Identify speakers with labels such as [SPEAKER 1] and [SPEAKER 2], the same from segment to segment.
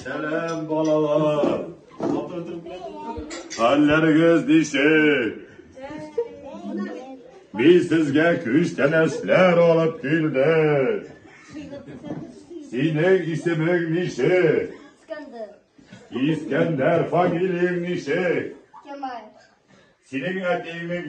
[SPEAKER 1] Сәлам, балалар. Хәлләрегез ничек? Мин сезгә күчтәнәчләр алып килдем. Синең исемең ничек?
[SPEAKER 2] Искәндәр.
[SPEAKER 1] Искәндәр, фамилияң ничек?
[SPEAKER 2] Кемаев.
[SPEAKER 1] Синең әтиеңнең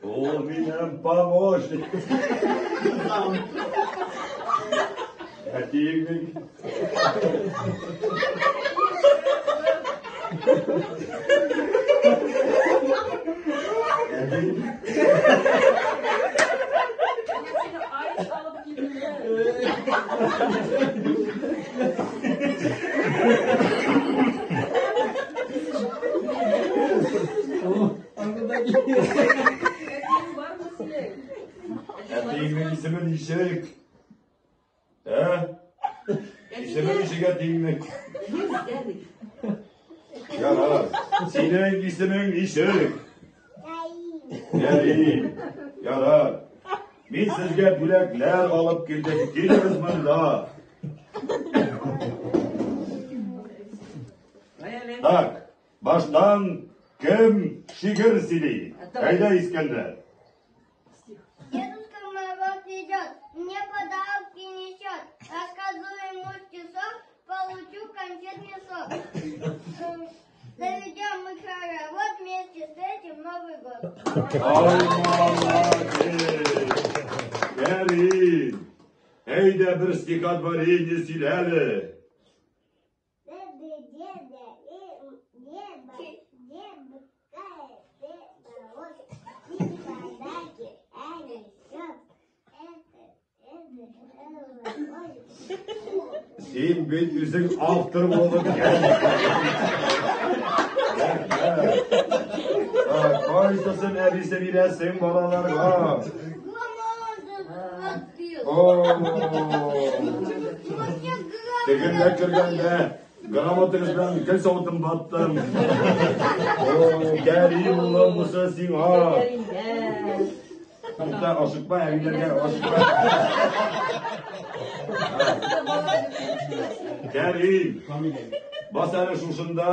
[SPEAKER 1] Ул минем помощник. Әтиеңнең Әтиеңнең исеме ничек? Ә? Исеме ничек әтиеңнең? Ярар. Синең исемең ничек? Кәрим. Ярар. Мин сезгә бүләкләр алып килдем. Килегез монда. Так, баштан кем шигырь сөйли? Әйдә, Искәндәр.
[SPEAKER 2] Дедушка Мороз идет, мне подарки несет. Расскажу ему стишок, получу конфетный сок. Заведем мы хоровод, вместе встретим Новый год.
[SPEAKER 1] Ай, молодец! Кәрим! Әйдә бер стихотворение сөйлә әле. Син бит үзең автор булып Кайсысын әбисе бирәсең балаларга? Тегендә кергәндә грамотагыз белән гел савытын баттым. О, Кәрим улым, бусы сиңа. Тукта, ашыкма, әбиләргә ашыкма. Кәрим, бас әле шушында.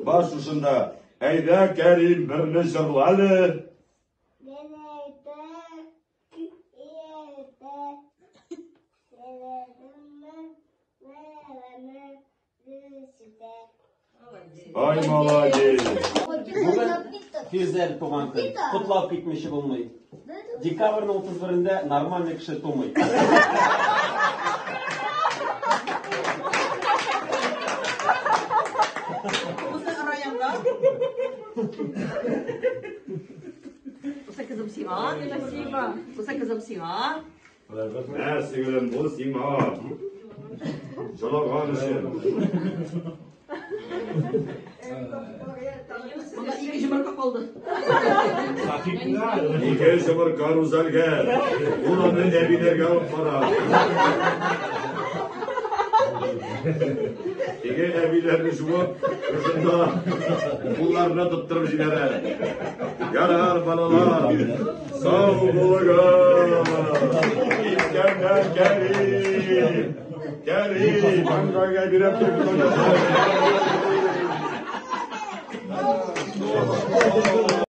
[SPEAKER 1] Бас шушында. Әйдә, Кәрим, берне җырла әле. Ай, молодец.
[SPEAKER 3] Бүген Фирзәл туган көн. Котлап китмичә булмый. Декабрьнең 31-ндә нормальный кеше тумый.
[SPEAKER 4] Безнең районда. Бусы кызым сиңа. Спасибо. Бусы кызым сиңа.
[SPEAKER 1] Мә, сеңелем, бу сиңа. Җылаган өчен.
[SPEAKER 4] Монда ике йомырка калды.
[SPEAKER 1] Ике йомырка Рузәлгә. Ул аны әбиләргә алып бара. Теге әбиләрне жуып, шушында кулларына тоттырып җибәрә. Ярар, балалар. Сау булыгыз. Искәндәр Кәрим. Кәрим, аңгайга биреп торып.